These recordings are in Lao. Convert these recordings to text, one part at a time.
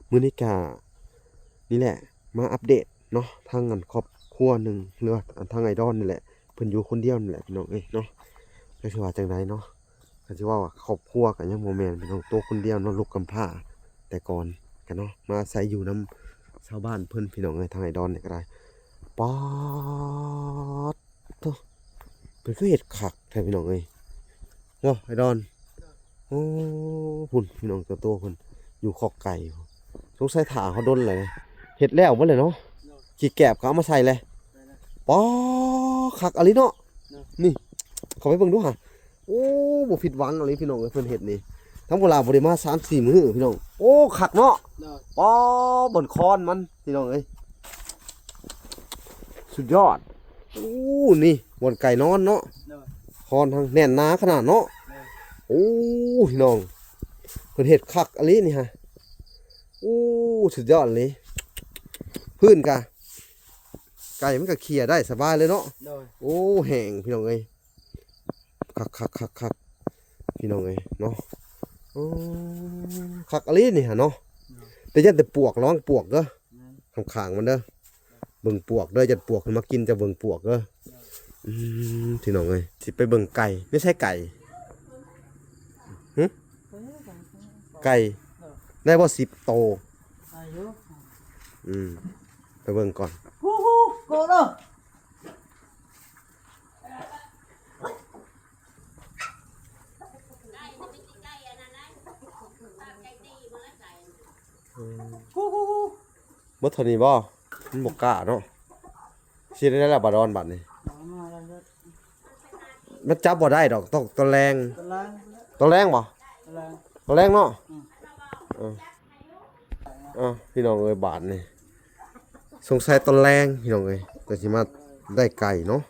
ມື້ນີ້ກະນີ້ແຫຼະ ມາອັບເດດເນາະ ທາງອັນຄອບຄົວໜຶ່ງ ຫຼືວ່າທາງອ້າຍດອນນີ້ແຫຼະ ເພິ່ນຢູ່ຄົນດຽວນີ້ແຫຼະພີ່ນ້ອງເອີຍເນາະ. ຈັກຊິວ່າຈັ່ງໃດເນາະ ຄັນຊິເວົ້າວ່າຄອບຄົວກະຍັງບໍ່ແມ່ນພີ່ນ້ອງ ໂຕຄົນດຽວເນາະ ລູກກຳພ້າແຕ່ກ່ອນກະເນາະ ມາອາໄສຢູ່ນຳຊາວບ້ານເພິ່ນພີ່ນ້ອງເອີຍ. ທາງອ້າຍດອນນີ້ກະໄດ້ ປາດ ໂທ້ ເພິ່ນຄືເຮັດຄັກແທ້ພີ່ນ້ອງເອີຍ ເນາະອ້າຍດອນ. ໂອ້ ພຸ້ນພີ່ນ້ອງ ເຈົ້າໂຕເພິ່ນຢູ່ຄອກໄກ່ ສົງໄສຖ້າເຮົາດົນແຫຼະ ເຮັດແລ້ວເບິດແຫຼະເນາະ. ຂີ້ແກບກະເອົາມາໃສ່ແຫຼະ ປາ ຄັກອີ່ຫຼີເນາະ. ນີ້ ເຂົ້າໄປເບິ່ງດູຫາ ໂອ້ ບໍ່ຜິດຫວັງອີ່ຫຼີພີ່ນ້ອງເອີຍ ເພິ່ນເຮັດນີ້ ທາງພວກລາວບໍ່ໄດ້ມາສາມສີ່ມື້ພີ່ນ້ອງ. ໂອ້ ຄັກເນາະ ປາ ບ່ອນຄອນມັນພີ່ນ້ອງເອີຍ ສຸດຍອດ. ໂອ້ ນີ້ບ່ອນໄກ່ນອນເນາະ ຄອນທັງແໜ້ນໜາຂະໜາດເນາະ. ໂອ້ ພີ່ນ້ອງ ເພິ່ນເຮັດຄັກອີ່ຫຼີນີ້ຫາ ໂອ້ ສຸດຍອດອີ່ຫຼີ. ພື້ນກະ ໄກ່ມັນກະເຂ່ຍໄດ້ສະບາຍເລີຍເນາະ. ໂອ້ ແຫ້ງພີ່ນ້ອງເອີຍ ຄັກໆໆໆ ພີ່ນ້ອງເອີຍເນາະ. ໂອ້ ຄັກອີ່ຫຼີນີ້ຫາເນາະ ແຕ່ຢ້ານແຕ່ປວກ ລະວັງປວກເດີ ຂ້າງໆມັນເດີ ເບິ່ງປວກເດີ ຢ້ານປວກຂຶ້ນມາກິນ ເຈົ້າເບິ່ງປວກເດີ. ອືມ ພີ່ນ້ອງເອີຍ ຊິໄປເບິ່ງໄກ່ ຢູ່ໃສໄກ່ ຫຶ ໄກ່ ໄດ້ບໍ່ສິບໂຕ? ອືມ ໄປເບິ່ງກ່ອນ. ເບິດເທົ່ານີ້ບໍ່? ມັນບໍ່ກ້າເນາະ. ຊິໄດ້ແລ້ວບາດອນບາດນີ້ ມັນຈັບບໍ່ໄດ້ດອກ ຕ້ອງຕອນແລງ. ຕອນແລງ ຕອນແລງບໍ່? ຕອນແລງ ຕອນແລງເນາະ. ອືມ ເອີ ເອົາ ພີ່ນ້ອງເອີຍ ບາດນີ້ສົງໄສຕອນແລງພີ່ນ້ອງເອີຍ ຈັ່ງຊິມາໄດ້ໄກ່ເນາະ.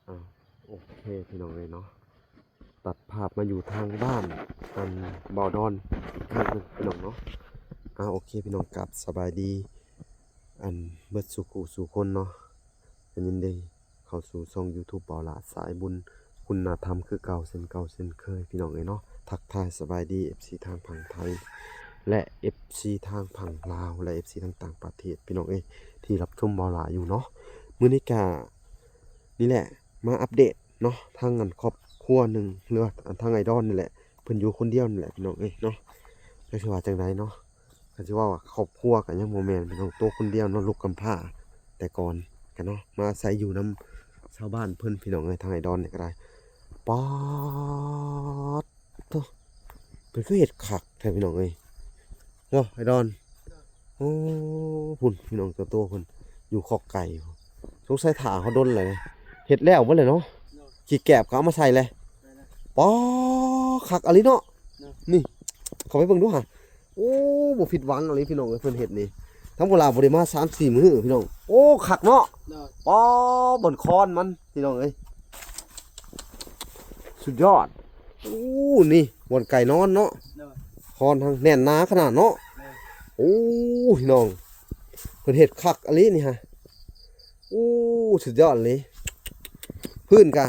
ອ່າ ໂອເຄພີ່ນ້ອງເອີຍເນາະ ຕັດພາບມາຢູ່ທາງບ້ານອັນບ່າວດອນອີກຄັ້ງໜຶ່ງພີ່ນ້ອງເນາະ. ອ່າ ໂອເຄພີ່ນ້ອງ ກາບສະບາຍດີ ອັນເບິດສູ່ຄູ່ສູ່ຄົນເນາະ ກະຍິນດີເຂົ້າສູ່ຊ່ອງຢູທູບບ່າວຫຼ້າສາຍບຸນຄຸນນະທຳຄືເກົ່າ ເຊັ່ນເກົ່າເຊັ່ນເຄີຍພີ່ນ້ອງເອີຍເນາະ. ທັກທາຍສະບາຍດີເອັຟຊີທາງຝັ່ງໄທ ແລະ ເອັຟຊີທາງຝັ່ງລາວ ແລະ ເອັຟຊີທາງຕ່າງປະເທດພີ່ນ້ອງເອີຍ ທີ່ຮັບຊົມບ່າວຫຼ້າຢູ່ເນາະ. ມື້ນີ້ກະນີ້ແຫຼະ ມາອັບເດດເນາະ ທາງອັນຄອບຄົວໜຶ່ງ ຫຼືວ່າທາງອ້າຍດອນນີ້ແຫຼະ ເພິ່ນຢູ່ຄົນດຽວນີ້ແຫຼະພີ່ນ້ອງເອີຍເນາະ. ຈັກຊິວ່າຈັ່ງໃດເນາະ ຄັນຊິເວົ້າວ່າຄອບຄົວກະຍັງບໍ່ແມ່ນພີ່ນ້ອງ ໂຕຄົນດຽວເນາະ ລູກກຳພ້າແຕ່ກ່ອນກະເນາະ ມາອາໄສຢູ່ນຳຊາວບ້ານເພິ່ນພີ່ນ້ອງເອີຍ. ທາງອ້າຍດອນນີ້ກະໄດ້ ປາດໂທ້ ເພິ່ນຄືເຮັດຄັກແທ້ພີ່ນ້ອງເອີຍ ເນາະອ້າຍດອນ. ໂອ້ ພຸ້ນພີ່ນ້ອງ ເຈົ້າໂຕເພິ່ນຢູ່ຄອກໄກ່ ສົງໄສຖ້າເຮົາດົນແຫຼະ ເຮັດແລ້ວເບິດແຫຼະເນາະ. ຂີ້ແກບກະເອົາມາໃສ່ແຫຼະ ປາ ຄັກອີ່ຫຼີເນາະ. ນີ້ ເຂົ້າໄປເບິ່ງດູຫາ ໂອ້ ບໍ່ຜິດຫວັງອີ່ຫຼີພີ່ນ້ອງເອີຍ ເພິ່ນເຮັດນີ້ ທາງພວກລາວບໍ່ໄດ້ມາສາມສີ່ມື້ພີ່ນ້ອງ. ໂອ້ ຄັກເນາະ ປາ ບ່ອນຄອນມັນພີ່ນ້ອງເອີຍ ສຸດຍອດ. ໂອ້ ນີ້ບ່ອນໄກ່ນອນເນາະ ຄອນທັງແໜ້ນໜາຂະໜາດເນາະ. ໂອ້ ພີ່ນ້ອງ ເພິ່ນເຮັດຄັກອີ່ຫຼີນີ້ຫາ ໂອ້ ສຸດຍອດອີ່ຫຼີ. ພື້ນກະ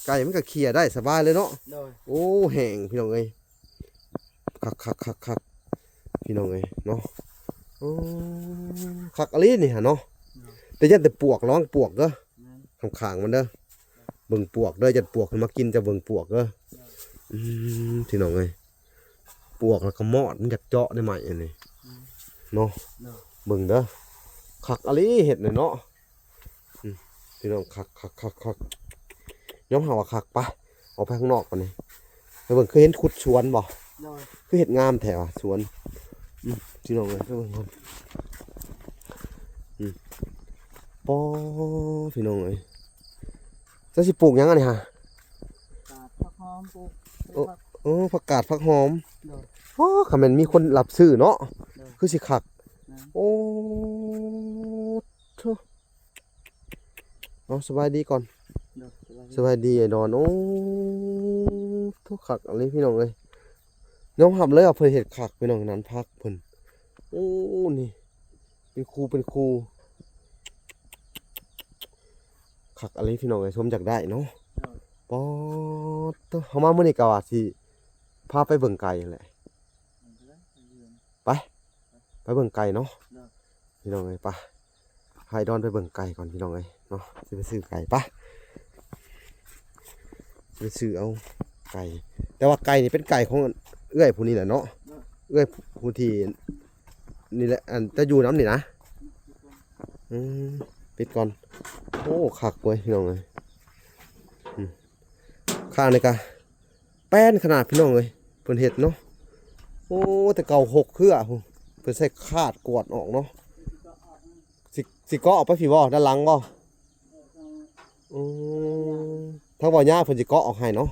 ໄກ່ມັນກະເຂ່ຍໄດ້ສະບາຍເລີຍເນາະ. ໂອ້ ແຫ້ງພີ່ນ້ອງເອີຍ ຄັກໆໆໆ ພີ່ນ້ອງເອີຍເນາະ. ໂອ້ ຄັກອີ່ຫຼີນີ້ຫາເນາະ ແຕ່ຢ້ານແຕ່ປວກ ລະວັງປວກເດີ ຂ້າງໆມັນເດີ ເບິ່ງປວກເດີ ຢ້ານປວກຂຶ້ນມາກິນ ເຈົ້າເບິ່ງປວກເດີ. ອືມ ພີ່ນ້ອງເອີຍ ປວກແລ້ວກະມອດ ມັນຢາກເຈາະໄດ້ໄໝອັນນີ້ເນາະ. ເບິ່ງເດີ ຄັກອີ່ຫຼີເຮັດນີ້ເນາະ. ອືມ ພີ່ນ້ອງ ຄັກໆໆໆ ຍອມຮັບວ່າຄັກ. ປະ ອອກໄປຂ້າງນອກບາດນີ້ ໄປເບິ່ງ ຄືເຫັນຂຸດສວນບໍ່? ຄືເຮັດງາມແທ້ວ່າສວນ. ອືມ ພີ່ນ້ອງເອີຍ ໄປເບິ່ງກ່ອນ. ອືມ ປາ ພີ່ນ້ອງເອີຍ ເຈົ້າຊິປູກຫຍັງອັນນີ້ຫາ? ຜັກກາດ ຜັກຫອມ ປູກ ໂອ້ ຜັກ ໂອ້ ຜັກກາດ ຜັກຫອມ. ໂອ້ ຄັນແມ່ນມີຄົນຮັບຊື້ເນາະ ຄືຊິຄັກ. ໂອ້ ໂທ້ ເອົາ ສະບາຍດີກ່ອນ. ໂດຍ ສະບາຍດີ ສະບາຍດີອ້າຍດອນ. ໂອ້ ໂທ້ ຄັກອີ່ຫຼີພີ່ນ້ອງເອີຍ ຍອມຮັບເລີຍວ່າເພິ່ນເຮັດຄັກພີ່ນ້ອງ. ນັ້ນຜັກເພິ່ນ ໂອ້ ນີ້ ເປັນຄູ່ ເປັນຄູ່ ຄັກອີ່ຫຼີພີ່ນ້ອງເອີຍ ສົມຢາກໄດ້ເນາະ. ໂດຍ ປາດໂທ້ ເຮົາມາມື້ນີ້ກະວ່າຊິພາໄປເບິ່ງໄກ່ຫັ້ນແຫຼະ. ໄປ ໄປເບິ່ງໄກ່ເນາະ. ໂດຍ ພີ່ນ້ອງເອີຍ ໄປ ພາອ້າຍດອນໄປເບິ່ງໄກ່ກ່ອນພີ່ນ້ອງເອີຍເນາະ. ຊິໄປຊື້ໄກ່ ໄປ ຊິໄປຊື້ເອົາໄກ່ ແຕ່ວ່າໄກ່ນີ້ເປັນໄກ່ຂອງເອື້ອຍຜູ້ນີ້ແຫຼະເນາະ. ໂດຍ ເອື້ອຍຜູ້ທີ່ນີ້ແຫຼະ ອັນຈະຢູ່ນຳນີ້ນະ. ອືມ ປິດກ່ອນ. ໂອ້ ຄັກເວີຍພີ່ນ້ອງເອີຍ. ອືມ ຂ້າງນີ້ກະ ແປ້ນຂະໜາດພີ່ນ້ອງເອີຍ ເພິ່ນເຮັດເນາະ. ໂອ້ ແຕ່ເກົ່າຫົກເຄືອພຸ້ນ ເພິ່ນໃຊ້ຄາດກວດອອກເນາະ. ຊິ ຊິເກາະອອກໄປພີ້ບໍ່ ດ້ານຫຼັງບໍ່? ອືມ ທາງເວົ້າຍາເພິ່ນຊິເກາະອອກໃຫ້ເນາະ.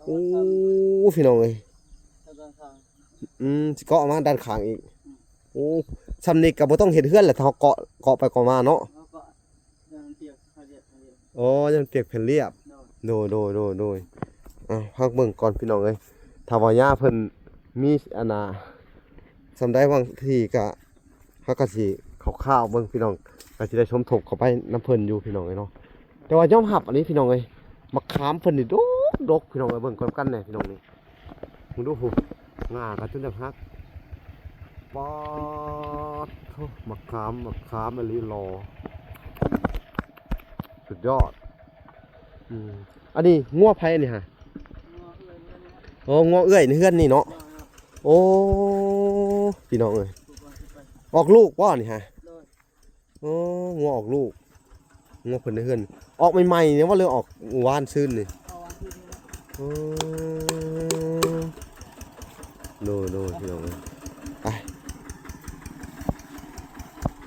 ໂອ້ ພີ່ນ້ອງເອີຍ ອືມ ຊິເກາະອອກມາດ້ານຂ້າງອີກ. ໂອ້ ຊ່ຳນີ້ກະບໍ່ຕ້ອງເຮັດເຮືອນແຫຼະ ຖ້າເຮົາເກາະ ເກາະໄປເກາະມາເນາະ. ອໍ ຢ້ານມັນປຽກແຜ່ນລຽບ. ໂດຍ ໂດຍ ໂດຍ ໂດຍ ໂດຍ. ອ່າ ພັກເບິ່ງກ່ອນພີ່ນ້ອງເອີຍ ຖ້າວ່າຍາເພິ່ນມີອັນນ່າ ສ່ຳໃດບາງທີກະ ເຮົາກະຊິຄ່າວໆເບິ່ງພີ່ນ້ອງ ກະຊິໄດ້ສົມທົບເຂົ້າໄປນຳເພິ່ນຢູ່ພີ່ນ້ອງເອີຍເນາະ. ແຕ່ວ່າຍອມຮັບອັນນີ້ພີ່ນ້ອງເອີຍ ໝາກຂາມເພິ່ນນີ້ດົກໆ ພີ່ນ້ອງເອີຍ ເບິ່ງກ່ອນກັນແດ່ພີ່ນ້ອງນີ້. ມຶງດູພຸ້ນ ງ່າກະຈົນຈະຫັກ. ປາດໂທ້ ໝາກຂາມ ໝາກຂາມອີ່ຫຼີຫຼໍ່ ສຸດຍອດ. ອືມ ອັນນີ້ງົວໃຜອັນນີ້ຫະ? ອໍ ງົວເອື້ອຍໃນເຮືອນນີ້ເນາະ. ໂອ້ ພີ່ນ້ອງເອີຍ ອອກລູກບໍ່ນີ້ຫະ? ໂອ້ ງົວອອກລູກ ງົວເພິ່ນໃນເຮືອນ ອອກໃໝ່ໆນີ້ບໍ່ ຫຼືອອກວານຊືນນີ້? ອອກວານຊືນນີ້ແຫຼະ. ໂອ້ ໂດຍ ໂດຍ ພີ່ນ້ອງເອີຍ ໄປ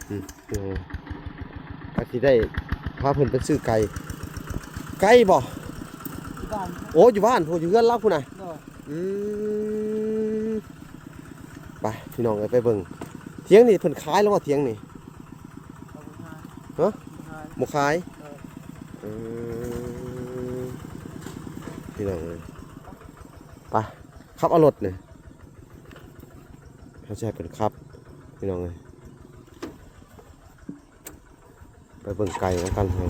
ອືມ ພີ່ນ້ອງເອີຍ ກະຊິໄດ້ພາເພິ່ນໄປຊື້ໄກ່. ໄກບໍ່? ຢູ່ບ້ານ ໂອ້ ຢູ່ບ້ານພຸ້ນ ຢູ່ເຮືອນລາວພຸ້ນນະ. ໂດຍ ອືມ ໄປພີ່ນ້ອງເອີຍ ໄປເບິ່ງ. ຖຽງນີ້ເພິ່ນຂາຍແລ້ວບໍ່ ຖຽງນີ້? ບໍ່ຂາຍ ຮະ? ບໍ່ຂາຍ ບໍ່ຂາຍ. ເອີ ອືມ ພີ່ນ້ອງເອີຍ ໄປ ຂັບເອົາລົດນີ້ ເຮົາຊິໃຫ້ເພິ່ນຂັບພີ່ນ້ອງເອີຍ. ໄປເບິ່ງໄກ່ນຳກັນເຮົາ.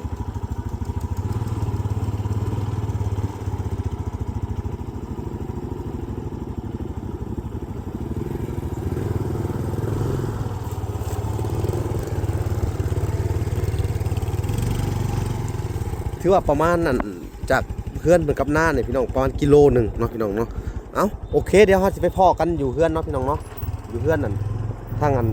ຖືວ່າປະມານນັ້ນ ຈາກເຮືອນເພິ່ນກັບນານີ້ພີ່ນ້ອງ ປະມານກິໂລໜຶ່ງເນາະພີ່ນ້ອງເນາະ. ເອົ້າ ໂອເຄ ດຽວເຮົາຊິໄປພໍ້ກັນຢູ່ເຮືອນເນາະພີ່ນ້ອງເນາະ ຢູ່ເຮືອນນັ້ນ ທາງອັນ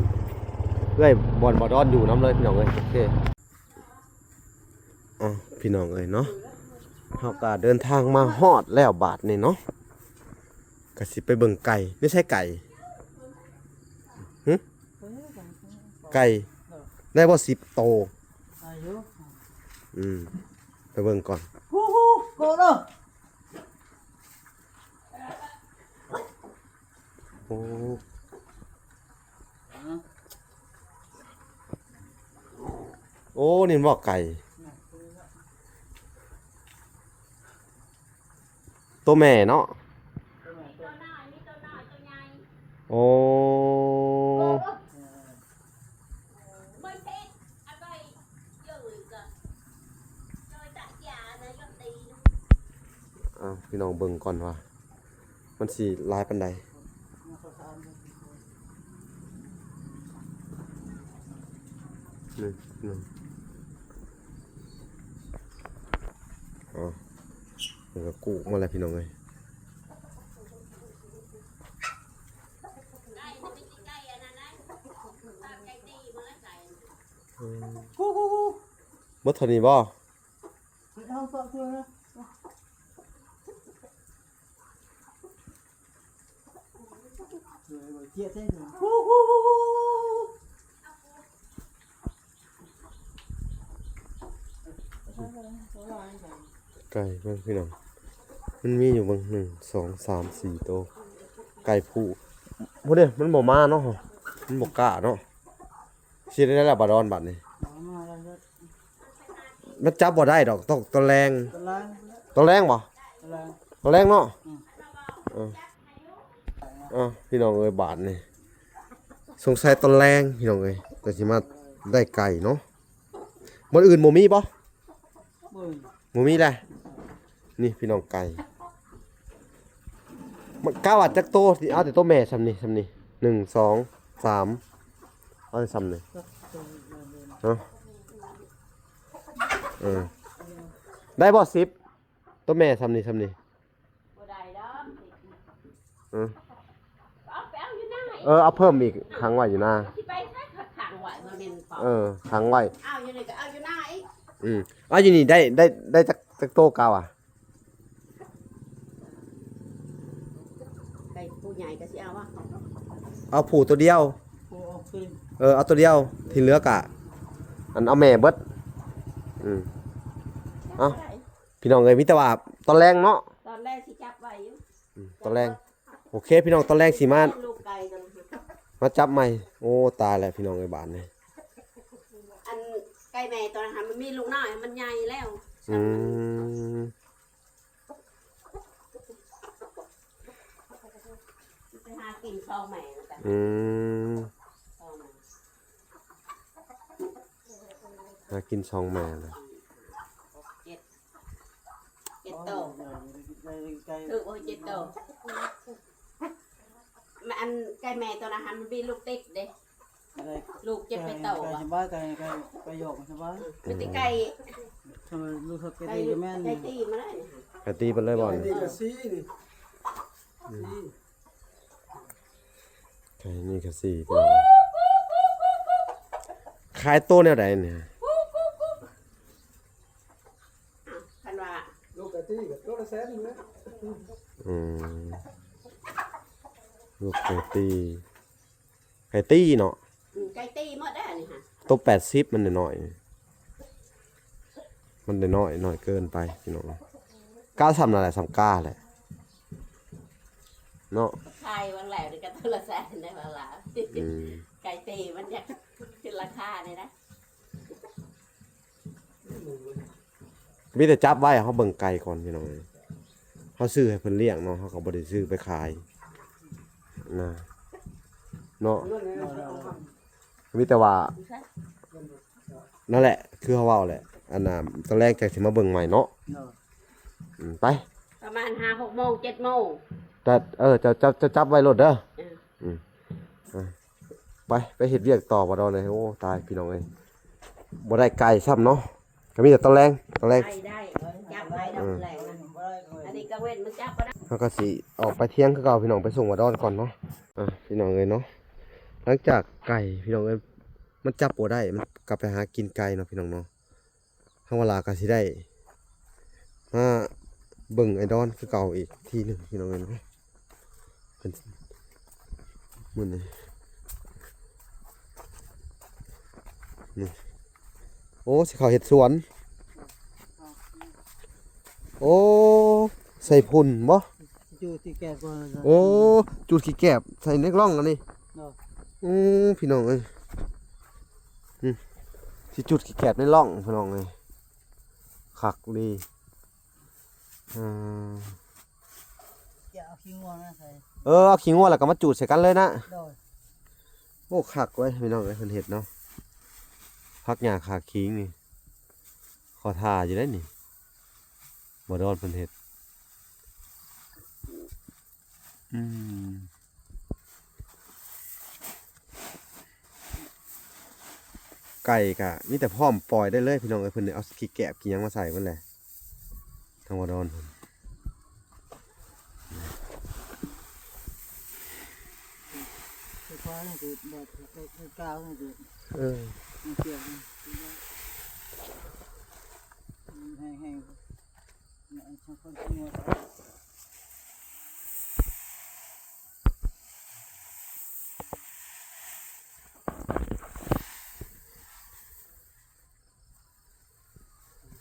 ເອື້ອຍບ່ອນບ່າວດອນຢູ່ນຳເລີຍພີ່ນ້ອງເອີຍ. ໂອເຄ ເອົ້າ ພີ່ນ້ອງເອີຍເນາະ ເຮົາກະເດີນທາງມາຮອດແລ້ວບາດນີ້ເນາະ ກະຊິໄປເບິ່ງໄກ່. ຢູ່ໃສໄກ່? ຫຶ? ໄກ່ໄດ້ບໍ່ສິບໂຕ? ໄດ້ຢູ່ ອືມ ໄປເບິ່ງກ່ອນ. ໂອ້ ໂອ້ ນີ້ແມ່ນບໍ່ໄກ່? ໂຕແມ່ເນາະ. ໂອ້ ເອົ້າ ພີ່ນ້ອງເບິ່ງກ່ອນວ່າ ມັນຊິຫຼາຍປານໃດ. ນີ້ ນີ້ ເອົາ ມັນກະກູ້ມາແລ້ວພີ່ນ້ອງເອີຍ. ເບິດເທົ່ານີ້ບໍ່? ໄກ່ເບິ່ງພີ່ນ້ອງ ມັນມີຢູ່ເບິ່ງ ໜຶ່ງ ສອງ ສາມ ສີ່ໂຕ ໄກ່ຜູ້ ພຸ້ນເດ້ ມັນບໍ່ມາເນາະ ມັນບໍ່ກ້າເນາະ. ຊິໄດ້ແລ້ວບາດອນບາດນີ້ ມັນຈັບບໍ່ໄດ້ດອກ ຕ້ອງຕອນແລງ ຕອນແລງ ຕອນແລງບໍ່? ຕອນແລງ ຕອນແລງເນາະ. ອືມ ເອີ ເອົ້າ ພີ່ນ້ອງເອີຍ ບາດນີ້ ສົງໄສຕອນແລງພີ່ນ້ອງເອີຍ ກໍຊິມາໄດ້ໄກ່ເນາະ. ມື້ອື່ນບໍ່ມີບໍ່? ບໍ່ມີແຫຼະ. ນີ້ພີ່ນ້ອງໄກ່ ມັນກະວ່າຈັກໂຕ ຊິເອົາແຕ່ໂຕແມ່ຊ່ຳນີ້ ຊ່ຳນີ້ ໜຶ່ງ ສອງ ສາມ ເອົາແຕ່ຊ່ຳນີ້ເນາະ. ເອີ ໄດ້ບໍ່ ສິບ ໂຕແມ່ຊ່ຳນີ້ ຊ່ຳນີ້ ບໍ່ໄດ້ດອກ. ເອີ ເອົາໄປເອົາຢູ່ນາອີກ. ເອີ ເອົາເພີ່ມອີກ ຂັງໄວ້ຢູ່ນາ. ຊິໄປໃສ ຂັງໄວ້ ບໍ່ແມ່ນເປົ່າ. ເອີ ຂັງໄວ້ ເອົາຢູ່ນີ້ກໍເອົາຢູ່ນາອີກ. ອືມ ເອົາຢູ່ນີ້ໄດ້ ໄດ້ ໄດ້ຈັກ ຈັກໂຕເກົ່າອ່ະ? ໄກ່ຜູ້ໃຫຍ່ກໍຊິເອົາວະ? ເອົາຜູ້ໂຕດຽວ. ໂອ້ ໂອເຄ. ເອີ ເອົາໂຕດຽວ ທີ່ເຫຼືອກະ ອັນ ເອົາແມ່ເບິດ. ອືມ ເອົາ ພີ່ນ້ອງເອີຍ ມີແຕ່ວ່າຕອນແລງເນາະ ຕອນແລງຊິຈັບໄວ້ຢູ່. ອືມ ຕອນແລງ ໂອເຄ ພີ່ນ້ອງ ຕອນແລງຊິມາ ລູກໄກ່ກັນ ມາຈັບໃໝ່. ໂອ້ ຕາຍແລ້ວພີ່ນ້ອງເອີຍ ບາດນີ້ ອັນໄກ່ແມ່ຕອນນັ້ນມັນມີລູກນ້ອຍ ມັນໃຫຍ່ແລ້ວ. ອືມ ໄປຫາກິນຊອງແມ່ນະ. ອືມ ຊອງແມ່ ຫາກິນຊອງແມ່ນະ. ເຈັດ ເຈັດໂຕ ຖືກບໍ່ ເຈັດໂຕ. ແມ່ ອັນໄກ່ແມ່ຕົວນັ້ນຫັ້ນມັນມີລູກຕິດເດ້ ລູກເຈັດແປດໂຕ. ໄກ່ສະບາຍ ໄກ່ ໄກ່ ໄກ່ຢອກມັນສະບາຍ. ມີແຕ່ໄກ່ ທຳໄມລູກໄກ່ຕີກໍແມ່ນ ໄກ່ຕີມາເລີຍ ໄກ່ຕີໄປເລີຍບໍ່? ໄກ່ຕີກະສີ່ນີ້ ອືມ ໄກ່ນີ້ກະສີ່ ຂາຍໂຕແນວໃດນີ້? ຄັນວ່າລູກໄກ່ຕີກໍໂຕລະແສນເລີຍ. ອືມ ລູກໄກ່ຕີ ໄກ່ຕີເນາະ. ອືມ ໄກ່ຕີໝົດເດ້ອັນນີ້ຫະ ໂຕແປດສິບ ມັນນ້ອຍໆ ມັນນ້ອຍ ນ້ອຍເກີນໄປພີ່ນ້ອງ. ກາສ່ຳນັ້ນແຫຼະ ສ່ຳກາແຫຼະເນາະ. ຂາຍຫວ່າງແລ້ວນີ້ກໍໂຕລະແສນໄດ້ວ່າລະ. ອືມ ໄກ່ຕີມັນຢາກຂຶ້ນລາຄານີ້ນະ. ມີແຕ່ຈັບໄວ້ ເຮົາເບິ່ງໄກ່ກ່ອນພີ່ນ້ອງເອີຍ. ເຮົາຊື້ໃຫ້ເພິ່ນລ້ຽງເນາະ ເຮົາກໍບໍ່ໄດ້ຊື້ໄປຂາຍນະເນາະ. ມີແຕ່ວ່າ ນັ້ນແຫຼະ ຄືເຮົາເວົ້າແຫຼະ ອັນນ່າ ຕອນແລງຈັ່ງຊິມາເບິ່ງໃໝ່ເນາະ. ອືມ ໄປ ປະມານຫ້າຫົກໂມງ ເຈັດໂມງ. ແຕ່ ເອີ ເຈົ້າ ເຈົ້າ ເຈົ້າຈັບໄວ້ໂລດເດີ. ເອີ ອືມ ອ່ະ ໄປ ໄປເຮັດວຽກຕໍ່ບໍ່ດອນເອີຍ. ໂອ້ ຕາຍພີ່ນ້ອງເອີຍ ບໍ່ໄດ້ໄກ່ຊ້ຳເນາະ. ກໍມີແຕ່ຕອນແລງ ຕອນແລງ ໄດ້ ໄດ້ ຈັບໄວ້ດອກ ເອີ ຕອນແລງນະ. ອັນນີ້ກາງເວັນມັນຈັບບໍ່ໄດ້. ເຮົາກໍຊິອອກໄປທຽງຄືເກົ່າພີ່ນ້ອງ ໄປສົ່ງບໍ່ດອນກ່ອນເນາະ. ອ່ະ ພີ່ນ້ອງເອີຍເນາະ ຫຼັງຈາກໄກ່ພີ່ນ້ອງເອີຍ ມັນຈັບບໍ່ໄດ້ ມັນກໍໄປຫາກິນໄກ່ເນາະ ພີ່ນ້ອງເນາະ. ທາງວາລາກໍຊິໄດ້ມາເບິ່ງໄອ້ດອນຄືເກົ່າອີກທີໜຶ່ງພີ່ນ້ອງເອີຍເນາະ. ເພິ່ນ ມື້ນີ້ ນີ້ ໂອ້ ຊິເຂົ້າເຮັດສວນ. ໂອ້ ໃສ່ຝຸ່ນບໍ່? ຈູດຂີ້ແກບກ່ອນ. ໂອ້ ຈູດຂີ້ແກບໃສ່ໃນລ່ອງອັນນີ້. ອືມ ພີ່ນ້ອງເອີຍ ອືມ ຊິຈູດຂີ້ແກບໃນລ່ອງພີ່ນ້ອງເອີຍ. ຄັກດີ. ເອີ ຈະເອົາຂີ້ງົວມາໃສ່ ເອີ ເອົາຂີ້ງົວແລ້ວກໍມາຈູດໃສ່ກັນເລີຍນະ. ໂດຍ. ໂອ້ ຄັກເວີຍ ພີ່ນ້ອງເອີຍ ເພິ່ນເຮັດເນາະ ຜັກຫຍ້າຂາຄີງນີ້ ຂໍທ່າຢູ່ເດ້ນີ້ ບໍ່ດອນເພິ່ນເຮັດ. ອືມ ໄກ່ກະມີແຕ່ພ້ອມປ່ອຍໄດ້ເລີຍພີ່ນ້ອງເອີຍ. ເພິ່ນໄດ້ເອົາຂີ້ແກບຂີ້ຫຍັງມາໃສ່ເບິດແຫຼະ ທາງບໍ່ດອນເພິ່ນ. ໄຟຟ້ານີ້ຄືແບບ ຄື ຄືກາວນີ້ຄື ເອີ ມັນກ່ຽວ ແຮງໆ.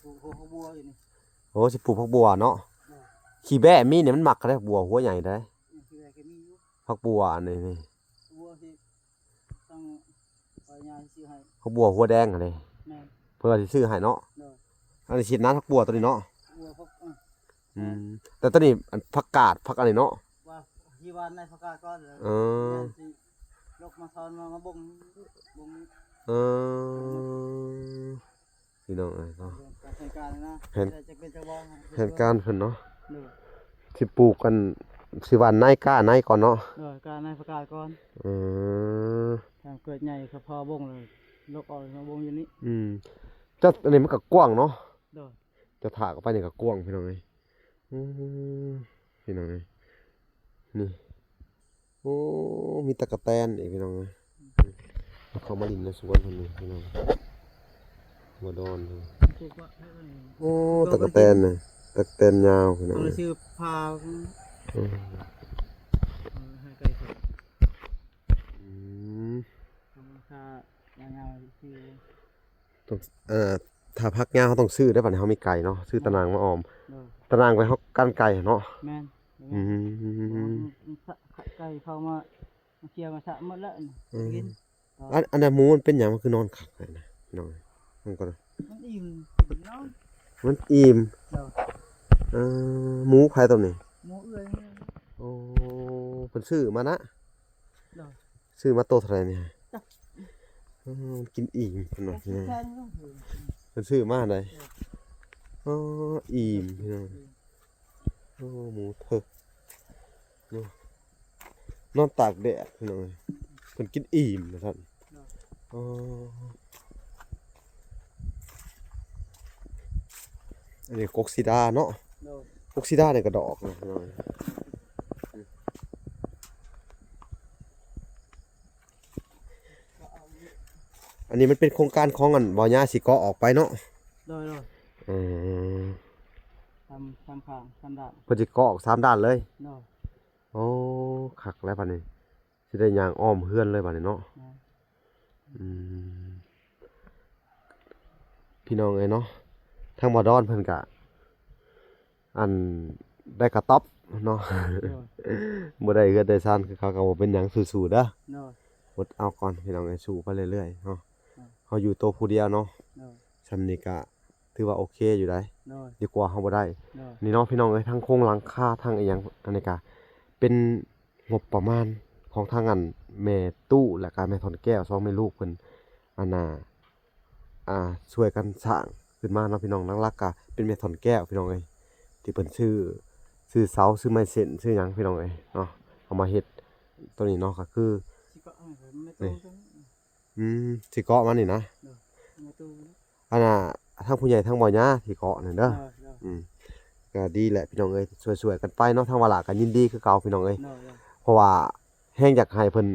ປູກຜັກບົວຢູ່ນີ້. ໂອ້ ຊິປູກຜັກບົວເນາະ. ເອີ ຂີ້ແບ້ມີນີ້ ມັນມັກເດ້ ບົວຫົວໃຫຍ່ເດ້. ອືມ ຂີ້ແບ້ກໍມີຢູ່ ຜັກບົວອັນນີ້ນີ້ ບົວທີ່ ທາງ ເອີ ຍາຍຊື້ໃຫ້ ເຂົາບົວຫົວແດງຫັ້ນເດ້. ແມ່ນ ເພິ່ນວ່າຊິຊື້ໃຫ້ເນາະ. ໂດຍ. ອັນນີ້ຊິນະຜັກບົວຕົວນີ້ເນາະ. ບົວ ເອີ ອືມ ແຕ່ຕົວນີ້ ອັນ ຜັກກາດ ຜັກອັນນີ້ເນາະ ວ່າຊິຫວ່ານໃນຜັກກາດກ່ອນ. ເອີ ແມ່ນຊິ ຍົກມາສອນມາ ມາບົ່ງ ບົ່ງ ເອີ ພີ່ນ້ອງເອີຍເນາະ ແຜນການນະ ແຜນ ແຜນການເພິ່ນເນາະ ໂດຍ ຊິປູກອັນ ຊິຫວ່ານໃນ ກ້າໃນກ່ອນເນາະ ໂດຍ ກ້າໃນປະກາດກ່ອນ ເອີ ຖ້າເກີດໃຫຍ່ກໍພໍບົ່ງເລີຍ ຍົກອອກມາບົ່ງຢູ່ນີ້ ອືມ ແຕ່ອັນນີ້ມັນກໍກວ້າງເນາະ ໂດຍ ຈະຖາກອອກໄປນີ້ກໍກວ້າງ ພີ່ນ້ອງເອີຍ ອືມ ພີ່ນ້ອງເອີຍ ນີ້ ໂອ້ ມີຕັກກະແຕນອີກ ພີ່ນ້ອງເອີຍ ເຂົ້າມາຫຼິ້ນໃນສວນເພິ່ນນີ້ ພີ່ນ້ອງ ຫົວດອນ ໂອ້ ຕັກກະແຕນນະ ຕັກກະແຕນຍາວ ພີ່ນ້ອງເອີຍ ເອົາຊື່ພາ ອືມ ເອົາໃຫ້ໄກ່ເຂົາ ອືມ ທຳມະຊາດຍາວໆ ຊື່ ຕ້ອງ ເອີ ຖ້າຜັກຍາວເຮົາຕ້ອງຊື້ເດ້ ບັດນີ້ເຮົາມີໄກ່ເນາະ ຊື້ຕາໜ່າງມາອ້ອມ ໂດຍ ຕາໜ່າງໄວ້ເຮົາກັນໄກ່ເນາະ ແມ່ນ ອືມ ໄກ່ເຂົ້າມາ ມາເຄຍມາຊະໝົດແລ້ວ ອືມ ກິນ ອັນ ອັນນັ້ນໝູມັນເປັນຫຍັງ ມັນຄືນອນຄັກແທ້ນະ ນ້ອຍ ມັນກໍ ມັນອີ່ມ ມັນອີ່ມ ໂດຍ ເອີ ໝູໃຜໂຕນີ້ ໝູເອື້ອຍ ໂອ້ ເພິ່ນຊື້ມານະ ໂດຍ ຊື້ມາໂຕເທົ່າໃດນີ້ ຈັກ ເອີ ມັນກິນອີ່ມເພິ່ນວ່າ ແພງເນາະ ເພິ່ນຊື້ມາໃດ ເອີ ອໍ ອີ່ມພີ່ນ້ອງ ໂອ້ ໝູເຖິກເນາະ ນອນຕາກແດດພີ່ນ້ອງເອີຍ ເພິ່ນກິນອີ່ມວ່າຊັ້ນ ເນາະ ອໍ ອັນນີ້ກົກສີດາເນາະ ໂດຍ ກົກສີດານີ້ກະດອກນະພີ່ນ້ອງເອີຍ ອັນນີ້ມັນເປັນໂຄງການຂອງອັນບໍ່ຍາຊິເກາະອອກໄປເນາະ ໂດຍໆ ອືມ ສາມ ສາມຂ້າງ ສາມດ້ານ ເພິ່ນຊິເກາະອອກສາມດ້ານເລີຍ ໂດຍ ໂອ້ ຄັກແລ້ວບັດນີ້ ຊິໄດ້ຍ່າງອ້ອມເຮືອນເລີຍບັດນີ້ເນາະ ແມ່ນ ອືມ ພີ່ນ້ອງເອີຍເນາະ ທາງບໍ່ດອນເພິ່ນກະ ອັນ ໄດ້ກະຕ໊ອບເນາະ ໂດຍ ບໍ່ໄດ້ເຮືອນໄດ້ຊານຄືເຂົາກໍບໍ່ເປັນຫຍັງ ສູ້ໆເດີ ໂດຍ ອົດເອົາກ່ອນພີ່ນ້ອງເອີຍ ສູ້ໄປເລື້ອຍໆເນາະ ໂດຍ ເຮົາຢູ່ໂຕຜູ້ດຽວເນາະ ໂດຍ ຊ່ຳນີ້ກະຖືວ່າໂອເຄຢູ່ໃດ ໂດຍ ດີກວ່າເຮົາບໍ່ໄດ້ ໂດຍ ນີ້ເນາະພີ່ນ້ອງເອີຍ ທັງໂຄງຫຼັງຄາ ທັງອີ່ຫຍັງ ອັນນີ້ກະເປັນງົບປະມານຂອງທາງອັນແມ່ຕູ້ ແລະກະແມ່ທ່ອນແກ້ວ ສອງແມ່ລູກເພິ່ນ ອັນນ່າ ອ່າ ຊ່ວຍກັນສ້າງຂຶ້ນມາເນາະພີ່ນ້ອງ ຫຼັກໆກະເປັນແມ່ທ່ອນແກ້ວພີ່ນ້ອງເອີຍ ທີ່ເພິ່ນຊື້ ຊື້ເສົາ ຊື້ໄມ້ເສັ້ນ ຊື້ຫຍັງພີ່ນ້ອງເອີຍເນາະ ເອົາມາເຮັດໂຕນີ້ເນາະ ກໍຄື ຊິເກາະ ນີ້ ອືມ ຊິເກາະມານີ້ນະ ໂດຍ ອັນນ່າ ທາງຜູ້ໃຫຍ່ທາງບໍ່ຍາຊິເກາະນັ້ນເດີ ໂດຍໆ ອືມ ກໍດີແຫຼະພີ່ນ້ອງເອີຍ ຊ່ວຍໆກັນໄປເນາະ ທາງວາລະກໍຍິນດີຄືເກົ່າພີ່ນ້ອງເອີຍ ໂດຍໆ ເພາະວ່າ ແຮງຢາກໃຫ້ເພິ່ນ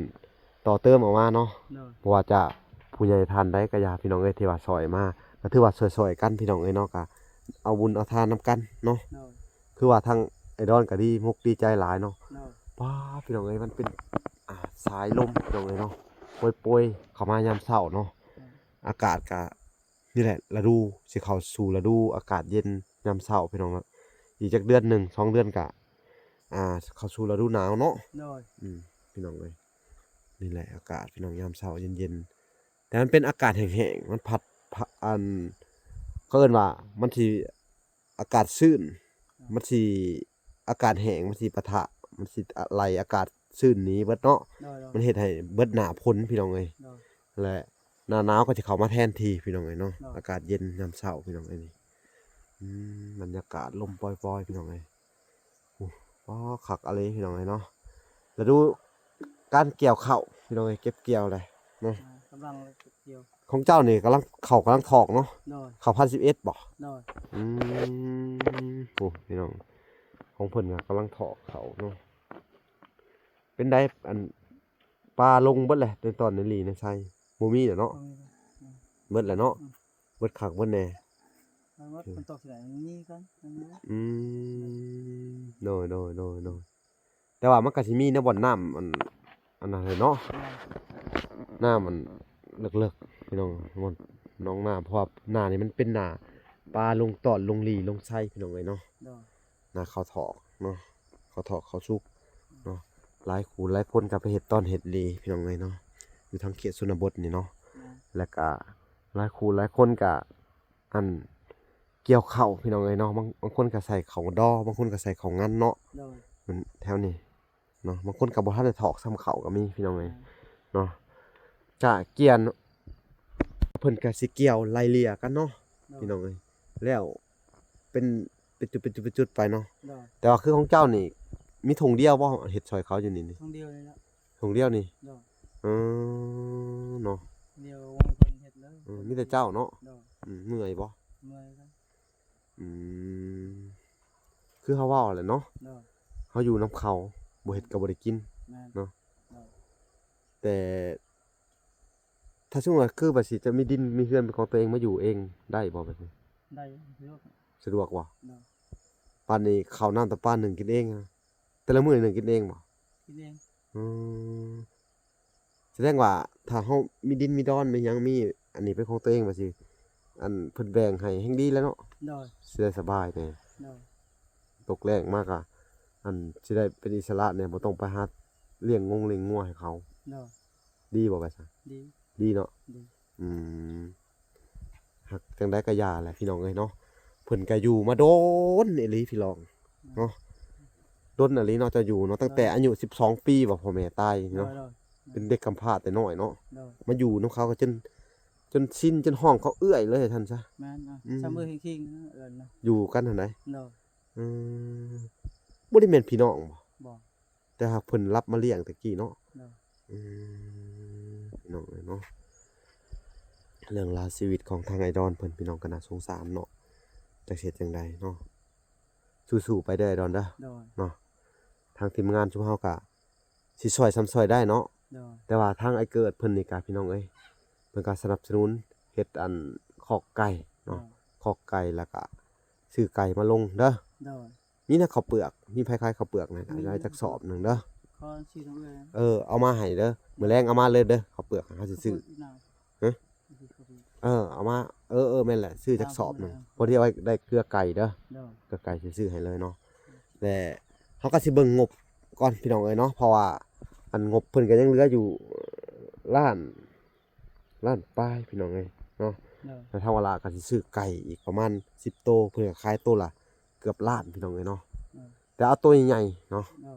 ຕໍ່ເຕີມອອກມາເນາະ ໂດຍ ບໍ່ວ່າຈະຜູ້ໃຫຍ່ທ່ານໃດກໍຢ່າ ພີ່ນ້ອງເອີຍ ທີ່ວ່າຊ່ອຍມາ ກໍຖືວ່າຊ່ອຍໆກັນ ພີ່ນ້ອງເອີຍເນາະ ກໍເອົາບຸນເອົາທານນຳກັນເນາະ ໂດຍ ຄືວ່າທາງໄອ້ດອນກໍດີມຸກດີໃຈຫຼາຍເນາະ ໂດຍ ປ້າ ພີ່ນ້ອງເອີຍ ມັນເປັນ ອ່າ ສາຍລົມ ພີ່ນ້ອງເອີຍເນາະ ໂປຍໆເຂົ້າມາຍາມເຊົ້າເນາະ ໂດຍ ອາກາດກໍ ນີ້ແຫຼະ ລະດູ ຊິເຂົ້າສູ່ລະດູອາກາດເຢັນຍາມເຊົ້າ ພີ່ນ້ອງເນາະ ອີກຈັກເດືອນໜຶ່ງ ສອງເດືອນກະ ອ່າ ເຂົ້າສູ່ລະດູໜາວເນາະ ໂດຍ ອືມ ພີ່ນ້ອງເອີຍ ນີ້ແຫຼະອາກາດ ພີ່ນ້ອງ ຍາມເຊົ້າເຢັນໆ ແຕ່ມັນເປັນອາກາດແຫ້ງໆ ມັນພັດ ພະ ອັນ ເຂົາເອີ້ນວ່າ ມັນຊິ ອາກາດຊື້ນ ມັນຊິ ອາກາດແຫ້ງ ມັນຊິປະທະ ມັນຊິໄລ່ອາກາດຊື້ນໜີເບິດເນາະ ໂດຍໆ ມັນເຮັດໃຫ້ເບິດໜ້າຝົນ ພີ່ນ້ອງເອີຍ ໂດຍ ແລະ ໜ້າໜາວກໍຈະເຂົ້າມາແທນທີ່ ພີ່ນ້ອງເອີຍເນາະ ໂດຍ ອາກາດເຢັນຍາມເຊົ້າ ພີ່ນ້ອງເອີຍ ນີ້ ອືມ ບັນຍາກາດລົມປ່ອຍໆ ພີ່ນ້ອງເອີຍ ໂອ້ ວ້າ ຄັກອີ່ຫຼີ ພີ່ນ້ອງເອີຍເນາະ ລະດູການກ່ຽວເຂົ້າ ພີ່ນ້ອງເອີຍ ເກັບກ່ຽວແຫຼະເນາະ ອ່າ ກຳລັງເກັບກ່ຽວ ຂອງເຈົ້ານີ້ກຳລັງ ເຂົ້າກຳລັງຖອກເນາະ ໂດຍ ເຂົ້າພັນສິບເອັດບໍ່ ໂດຍ ອືມ ໂອ້ ພີ່ນ້ອງ ຂອງເພິ່ນກໍກຳລັງຖອກເຂົ້າເນາະ ເປັນໃດ ອັນ ປາລົງເບິດແຫຼະ ໃນຕອນໃນຫຼີໃນໄຊ ບໍ່ມີແລ້ວເນາະ ບໍ່ມີແລ້ວ ອືມ ເບິດແລ້ວເນາະ ອືມ ເບິດຄັກເບິດແນ່ ມັນວ່າ ອືມ ມັນຕົກທີ່ໃດ ມັນມີກັນ ມັນມີ ອືມ ໂດຍໆໆໆ ແຕ່ວ່າມັນກໍຊິມີໃນບ່ອນນ້ຳ ອັນ ອັນນັ້ນແຫຼະເນາະ ແມ່ນ ນ້ຳມັນເລິກໆ ພີ່ນ້ອງ ບ່ອນໜອງນ້ຳ ເພາະວ່າໜ້ານີ້ມັນເປັນໜ້າປາລົງຕອດ ລົງຫຼີ ລົງໄຊ ພີ່ນ້ອງເອີຍເນາະ ໂດຍ ໜ້າເຂົາຖອກເນາະ ເຂົາຖອກເຂົາສຸກເນາະ ຫຼາຍຄູ່ຫຼາຍຄົນກໍໄປເຮັດຕອນເຮັດຫຼີ ພີ່ນ້ອງເອີຍເນາະ ຢູ່ທາງເຂດຊົນນະບົດນີ້ເນາະ ແມ່ນ ແລ້ວກໍຫຼາຍຄູ່ຫຼາຍຄົນກໍ ອັນ ກ່ຽວເຂົ້າ ພີ່ນ້ອງເອີຍເນາະ ບາງ ບາງຄົນກໍໃສ່ເຂົ້າດໍ ບາງຄົນກໍໃສ່ເຂົ້າງັນເນາະ ໂດຍ ມັນແຖວນີ້ເນາະ ບາງຄົນກໍບໍ່ທັນໄດ້ຖອກຊ້ຳເຂົ້າກໍມີ ພີ່ນ້ອງເອີຍ ແມ່ນ ເນາະ ຈະກ່ຽນ ເພິ່ນກະຊິກ່ຽວໄລ່ເລ່ຍກັນເນາະ ໂດຍ ພີ່ນ້ອງເອີຍ ແລ້ວເປັນ ເປັນຈຸດ ເປັນຈຸດ ເປັນຈຸດໄປເນາະ ໂດຍ ແຕ່ວ່າຄືຂອງເຈົ້ານີ້ ມີທົ່ງດຽວບໍ່ ເຮັດຊ່ອຍເຂົາຢູ່ນີ້ນີ້? ທົ່ງດຽວນີ້ແຫຼະ ທົ່ງດຽວນີ້ ໂດຍ ເອີ ເນາະ ດຽວເພິ່ນເຮັດເລີຍ ເອີ ມີແຕ່ເຈົ້າເນາະ ໂດຍ ອືມ ເມື່ອຍບໍ່? ເມື່ອຍ ອືມ ຄືເຮົາເວົ້າແຫຼະເນາະ ໂດຍ ເຮົາຢູ່ນຳເຂົາ ບໍ່ເຮັດກໍບໍ່ໄດ້ກິນ ແມ່ນ ເນາະ ໂດຍ ແຕ່ຖ້າສົມມຸດວ່າ ຄືວ່າຊິຈະມີດິນມີເຮືອນເປັນຂອງຕົວເອງ ມາຢູ່ເອງໄດ້ບໍ່ແບບນີ້? ໄດ້ ສະດວກ ສະດວກບໍ່? ໂດຍ ບາດນີ້ເຂົ້ານ້ຳຕຳປາໜຶ້ງກິນເອງ ແຕ່ລະມື້ໜຶ້ງກິນເອງບໍ່? ກິນເອງ ອືມ ສະແດງວ່າຖ້າເຮົາມີດິນມີດອນມີຫຍັງ ມີອັນນີ້ເປັນຂອງຕົວເອງວ່າຊິ ອັນເພິ່ນແບ່ງໃຫ້ແຮ່ງດີແລ້ວເນາະ ໂດຍ ຊິໄດ້ສະບາຍແດ່ ໂດຍ ຕົກແລ້ງມາກະ ອັນ ຊິໄດ້ເປັນອິດສະຫຼະແດ່ ບໍ່ຕ້ອງໄປຫາລ້ຽງງົງລ້ຽງງົວໃຫ້ເຂົາ ໂດຍ ດີບໍ່ວ່າຊັ້ນ? ດີ ດີເນາະ ດີ ອືມ ຫາກຈັ່ງໃດກໍຢ່າແຫຼະພີ່ນ້ອງເອີຍເນາະ ເພິ່ນກໍຢູ່ມາດົນອີ່ຫຼີພີ່ນ້ອງເນາະ ດົນອີ່ຫຼີເນາະ ເຈົ້າຢູ່ເນາະ ຕັ້ງແຕ່ອາຍຸສິບສອງປີບໍ່ ພໍ່ແມ່ຕາຍເນາະ ໂດຍ ໂດຍ ເປັນເດັກກຳພ້າແຕ່ນ້ອຍເນາະ ໂດຍ ມາຢູ່ນຳເຂົາກໍຈົນ ຈົນຊິນ ຈົນຮ້ອງເຂົາເອື້ອຍເລີຍວ່າຊັ້ນຊະ ແມ່ນ ອືມ ຊຳເອີຍຄິງໆ ເອີ້ນນະ ຢູ່ກັນຫັ້ນໃດ ໂດຍ ອືມ ບໍ່ໄດ້ແມ່ນພີ່ນ້ອງບໍ່? ບໍ່ ແຕ່ຫາກເພິ່ນຮັບມາລ້ຽງແຕ່ກີ້ເນາະ ໂດຍ ອືມ ພີ່ນ້ອງເອີຍເນາະ ເລື່ອງລາວຊີວິດຂອງທາງອ້າຍດອນເພິ່ນ ພີ່ນ້ອງກໍໜ້າສົງສານເນາະ ຈັກຊິເຮັດຈັ່ງໃດເນາະ ສູ້ໆໄປເດີອ້າຍດອນເດີ ໂດຍ ເນາະ ທາງທີມງານຊຸມເຮົາກະຊິຊ່ອຍສ່ຳຊ່ອຍໄດ້ເນາະ ໂດຍ ແຕ່ວ່າທາງອ້າຍເກີດເພິ່ນນີ້ກະ ພີ່ນ້ອງເອີຍ ເພິ່ນກະສະໜັບສະໜູນເຮັດອັນຄອກໄກ່ເນາະ ໂດຍ ຄອກໄກ່ ແລ້ວກະຊື້ໄກ່ມາລົງເດີ ໂດຍ ນີ້ນະ ເຂົ້າເປືອກ ມີໃຜຂາຍເຂົ້າເປືອກນະ ມີ ໄດ້ຈັກສອບໜຶ່ງເດີ ຂໍຊື້ນຳເອື້ອຍ ເອີ ເອົາມາໃຫ້ເດີ ມື້ແລງເອົາມາເລີຍເດີ ເຂົ້າເປືອກເຮົາຊິຊື້ ເອີ ເອົາມາ ເອີ ເອີ ແມ່ນແຫຼະ ຊື້ຈັກສອບໜຶ່ງ ພໍດີເອົາໄວ້ໄດ້ເກືອໄກ່ເດີ ໂດຍ ເກືອໄກ່ຊິຊື້ໃຫ້ເລີຍເນາະ ແລະເຮົາກໍຊິເບິ່ງງົບກ່ອນພີ່ນ້ອງເອີຍເນາະ ເພາະວ່າອັນງົບເພິ່ນກໍຍັງເຫຼືອຢູ່ລ້ານ ລ້ານປາຍພີ່ນ້ອງເອີຍເນາະ ໂດຍ ແລ້ວທາງວາລາກໍຊິຊື້ໄກ່ອີກປະມານສິບໂຕ ເພິ່ນກໍຂາຍໂຕລະເກືອບລ້ານພີ່ນ້ອງເອີຍເນາະ ໂດຍ ແຕ່ເອົາໂຕໃຫຍ່ໆເນາະ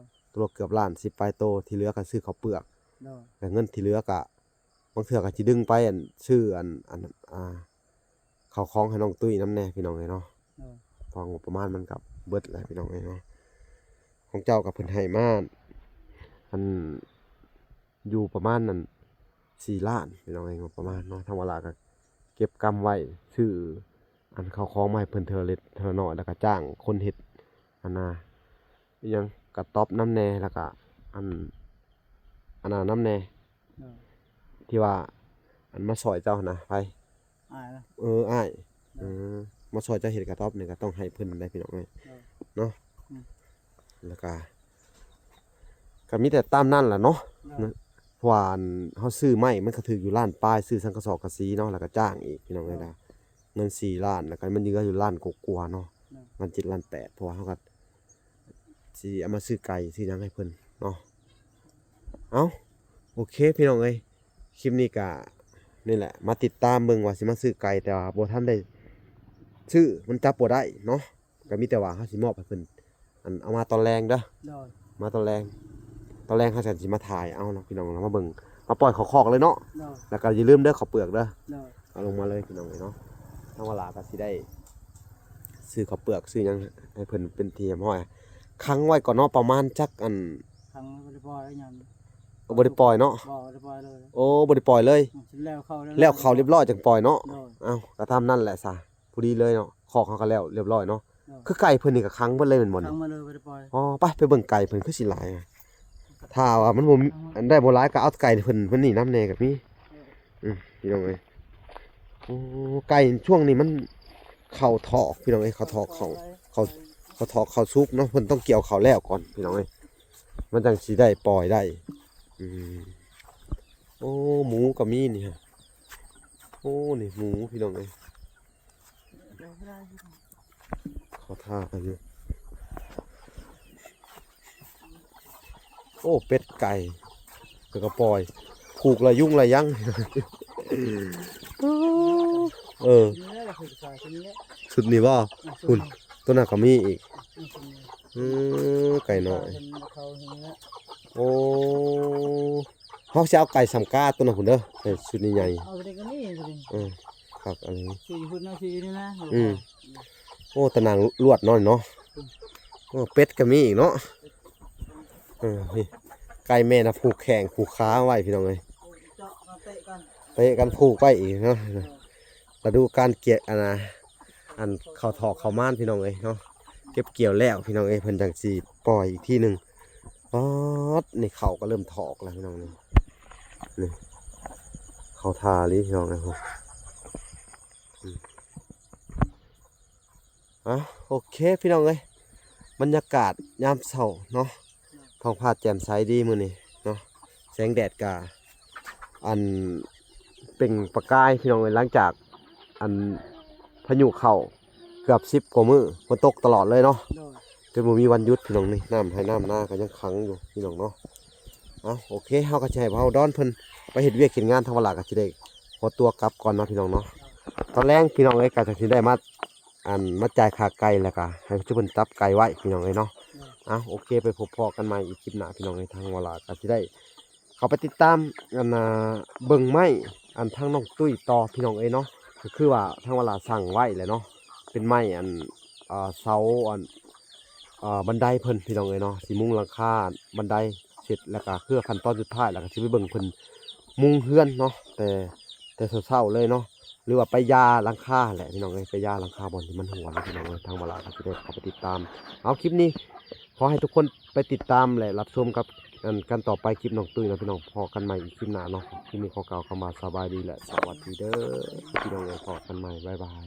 ໂດຍ ໂຕລະເກືອບລ້ານ ສິບປາຍໂຕ ທີ່ເຫຼືອກໍຊື້ເຂົ້າເປືອກ ໂດຍ ແລ້ວເງິນທີ່ເຫຼືອກໍ ບາງເທື່ອກໍຊິດຶງໄປອັນ ຊື້ອັນ ອັນ ອ່າ ເຂົ້າຂອງໃຫ້ນ້ອງຕຸ້ຍນຳແດ່ພີ່ນ້ອງເອີຍເນາະ ໂດຍ ເພາະງົບປະມານມັນກໍເບິດແຫຼະພີ່ນ້ອງເອີຍເນາະ ຂອງເຈົ້າກໍເພິ່ນໃຫ້ມາ ອັນ ຢູ່ປະມານນັ້ນ ສີ່ລ້ານພີ່ນ້ອງເອີຍ ງົບປະມານເນາະ ທາງວາລາກໍເກັບກຳໄວ້ ຊື້ອັນເຂົ້າຂອງມາໃຫ້ເພິ່ນເທື່ອລະເລັກເທື່ອລະນ້ອຍ ແລ້ວກໍຈ້າງຄົນເຮັດ ອັນນ່າ ອີຫຍັງ ກະຕ໊ອບນຳແດ່ ແລ້ວກະ ອັນ ອັນນັ້ນນຳແດ່ ໂດຍ ທີ່ວ່າ ອັນມາຊ່ອຍເຈົ້າຫັ້ນນະ ໃຜ? ອ້າຍນະ ເອີ ອ້າຍ ໂດຍ ເອີ ມາຊ່ອຍເຈົ້າເຮັດກະຕ໊ອບນີ້ ກໍຕ້ອງໃຫ້ເພິ່ນໄດ້ພີ່ນ້ອງເອີຍ ໂດຍ ເນາະ ອືມ ແລ້ວກະ ກໍມີແຕ່ຕາມນັ້ນແຫຼະເນາະ ໂດຍ ເພາະວ່າ ອັນ ເຮົາຊື້ໄມ້ມັນກໍຖືກຢູ່ລ້ານປາຍ ຊື້ສັງກະສອກກະສີເນາະ ແລ້ວກໍຈ້າງອີກພີ່ນ້ອງເອີຍ ໂດຍ ເງິນສີ່ລ້ານ ແລ້ວກໍມັນເຫຼືອຢູ່ລ້ານກວ່າໆເນາະ ໂດຍ ລ້ານເຈັດ ລ້ານແປດ ເພາະວ່າເຮົາກໍ ຊິເອົາມາຊື້ໄກ່ຊື້ຫຍັງໃຫ້ເພິ່ນເນາະ ເອົ້າ ໂອເຄພີ່ນ້ອງເອີຍ ຄລິບນີ້ກະນີ້ແຫຼະ ມາຕິດຕາມເບິ່ງວ່າຊິມາຊື້ໄກ່ ແຕ່ວ່າບໍ່ທັນໄດ້ຊື້ ມັນຈັບບໍ່ໄດ້ເນາະ ກໍມີແຕ່ວ່າເຮົາຊິມອບໃຫ້ເພິ່ນ ອັນ ເອົາມາຕອນແລງເດີ ໂດຍ ມາຕອນແລງ ຕອນແລງເຮົາຈັ່ງຊິມາຖ່າຍເອົາເນາະ ພີ່ນ້ອງ ເອົາມາເບິ່ງ ມາປ່ອຍເຂົ້າຄອກເລີຍເນາະ ໂດຍ ແລ້ວກໍຢ່າລືມເດີ ເຂົ້າເປືອກເດີ ໂດຍ ເອົາລົງມາເລີຍພີ່ນ້ອງເອີຍເນາະ ທາງວາລາກໍຊິໄດ້ ຊື້ເຂົ້າເປືອກຊື້ຫຍັງໃຫ້ເພິ່ນເປັນທີ່ຮຽບຮ້ອຍ ຂັງໄວ້ກ່ອນເນາະ ປະມານຈັກອັນ ຂັງໄວ້ ບໍ່ໄດ້ປ່ອຍຫຍັງ ບໍ່ໄດ້ປ່ອຍເນາະ ບໍ່ ບໍ່ໄດ້ປ່ອຍເລີຍ ໂອ້ ບໍ່ໄດ້ປ່ອຍເລີຍ ອືມ ແລ້ວເຂົ້າ ແລ້ວເຂົ້າຮຽບຮ້ອຍຈັ່ງປ່ອຍເນາະ ໂດຍ ເອົ້າ ກໍຕາມນັ້ນແຫຼະຊະ ພໍດີເລີຍເນາະ ຄອກເຮົາກໍແລ້ວຮຽບຮ້ອຍເນາະ ໂດຍ ຄືໄກ່ເພິ່ນນີ້ກໍຂັງເບິດເລີຍແມ່ນບໍ່ນີ້? ຂັງໝົດເລີຍ ບໍ່ໄດ້ປ່ອຍ ອໍ ໄປ ໄປເບິ່ງໄກ່ເພິ່ນຄືຊິຫຼາຍ ຖ້າວ່າມັນບໍ່ມີ ອັນໃດບໍ່ຫຼາຍກໍເອົາໄກ່ເພິ່ນ ເພິ່ນນີ້ນຳແດ່ກໍມີ ອືມ ພີ່ນ້ອງເອີຍ ໂອ້ ໄກ່ຊ່ວງນີ້ມັນເຂົ້າຖອກ ພີ່ນ້ອງເອີຍ ເຂົ້າຖອກ ເຂົ້າ ເຂົ້າ ເຂົ້າຖອກ ເຂົ້າສຸກເນາະ ເພິ່ນຕ້ອງກ່ຽວເຂົ້າແລ້ວກ່ອນ ພີ່ນ້ອງເອີຍ ມັນຈັ່ງຊິໄດ້ປ່ອຍໄດ້ ອືມ ໂອ້ ໝູກໍມີນີ້ຮະ ໂອ້ ນີ້ໝູ ພີ່ນ້ອງເອີຍ ເຂົາຖ້າກັນຢູ່ ໂອ້ ເປັດໄກ່ ເພິ່ນກໍປ່ອຍ ຜູກລະຍຸງລະຍັງ ເອີ ຊຸດນີ້ບໍ່? ພຸ້ນ ຕົວນັ້ນກໍມີອີກ ເອີ ໄກ່ນ້ອຍ ໂອ້ ເຮົາຊິເອົາໄກ່ສຳກ້າຕົວນັ້ນພຸ້ນເດີ ໃສ່ຊຸດໃຫຍ່ ເອົາຕົວນີ້ກໍມີຕົວນີ້ ເອີ ຄັກອັນນີ້ ຊື້ຢູ່ພຸ້ນເນາະ ຊື້ຢູ່ນີ້ນະ ອືມ ໂອ້ ຕາໜ່າງລວດເນາະນີ້ເນາະ ໂອ້ ເປັດກໍມີອີກເນາະ ເອີ ນີ້ ໄກ່ແມ່ນະ ຜູກແຂ້ງຜູກຂາໄວ້ ພີ່ນ້ອງເອີຍ ເຈາະກັນ ເຕະກັນ ເຕະກັນຜູກໄວ້ອີກເນາະ ເອີ ລະດູການກຽດ ອັນນ່າ ອັນເຂົ້າຖອກເຂົ້າມານ ພີ່ນ້ອງເອີຍເນາະ ເກັບກ່ຽວແລ້ວ ພີ່ນ້ອງເອີຍ ເພິ່ນຈັ່ງຊິປ່ອຍອີກທີໜຶ່ງ ປາດ ນີ້ເຂົ້າກໍເລີ່ມຖອກແລ້ວ ພີ່ນ້ອງ ນີ້ ນີ້ ເຂົ້າທ່າອີ່ຫຼີ ພີ່ນ້ອງເອີຍ ອືມ ອ່ະ ໂອເຄ ພີ່ນ້ອງເອີຍ ບັນຍາກາດຍາມເຊົ້າເນາະ ທ້ອງຟ້າແຈ່ມໃສດີມື້ນີ້ເນາະ ແສງແດດກະ ອັນ ເປັ່ງປະກາຍ ພີ່ນ້ອງເອີຍ ຫຼັງຈາກ ອັນ ພາຍຸເຂົ້າເກືອບສິບກວ່າມື້ ຝົນຕົກຕະຫຼອດເລີຍເນາະ ໂດຍ ຈົນບໍ່ມີວັນຢຸດ ພີ່ນ້ອງ ນີ້ ນ້ຳໄຮ່ນ້ຳນາກໍຍັງຂັງຢູ່ ພີ່ນ້ອງເນາະ ເອົາ ໂອເຄ ເຮົາກໍຊິໃຫ້ບ່າວດອນເພິ່ນໄປເຮັດວຽກເຮັດງານ ທາງວາລາກໍຊິໄດ້ຂໍຕົວກັບກ່ອນເນາະ ພີ່ນ້ອງເນາະ ຕອນແລງ ພີ່ນ້ອງເອີຍ ກໍຈະຊິໄດ້ມາ ອັນມາຈ່າຍຄ່າໄກ່ ແລ້ວກໍໃຫ້ເພິ່ນຈັບໄກ່ໄວ້ ພີ່ນ້ອງເອີຍເນາະ ໂດຍ ອ່ະ ໂອເຄ ໄປພົບພໍ້ກັນໃໝ່ອີກຄລິບໜ້າ ພີ່ນ້ອງເອີຍ ທາງວາລາກໍຊິໄດ້ເຂົ້າໄປຕິດຕາມ ອັນ ອ່າ ເບິ່ງໄມ້ ອັນ ທາງນ້ອງຕຸ້ຍຕໍ່ ພີ່ນ້ອງເອີຍເນາະ ກໍຄືວ່າທາງວາລາສັ່ງໄວ້ແຫຼະເນາະ ເປັນໄມ້ ອັນ ອ່າ ເສົາ ອັນ ອ່າ ບັນໄດເພິ່ນ ພີ່ນ້ອງເອີຍເນາະ ຊິມຸງຫຼັງຄາບັນໄດເສັດ ແລ້ວກໍຄືຂັ້ນຕອນສຸດທ້າຍ ແລ້ວກໍຊິໄປເບິ່ງເພິ່ນມຸງເຮືອນເນາະ ແຕ່ ແຕ່ເຊົ້າໆເລີຍເນາະ ຫຼືວ່າໄປຢາຫຼັງຄາແຫຼະ ພີ່ນ້ອງເອີຍ ໄປຢາຫຼັງຄາບ່ອນທີ່ມັນຮົ່ວເນາະ ພີ່ນ້ອງເອີຍ ທາງວາລາກໍຊິໄດ້ເຂົ້າໄປຕິດຕາມ ເອົາ ຄລິບນີ້ຂໍໃຫ້ທຸກຄົນໄປຕິດຕາມ ແລະ ຮັບຊົມກັບ ອັນ ກັນຕໍ່ໄປ ຄລິບນ້ອງຕຸ້ຍເນາະ ພີ່ນ້ອງ ພໍ້ກັນໃໝ່ອີກຄລິບໜ້າເນາະ ຄລິບນີ້ຂໍກ່າວຄຳວ່າສະບາຍດີ ແລະ ສະຫວັດດີເດີ ພີ່ນ້ອງເອີຍ ພໍ້ກັນໃໝ່ ບາຍບາຍ.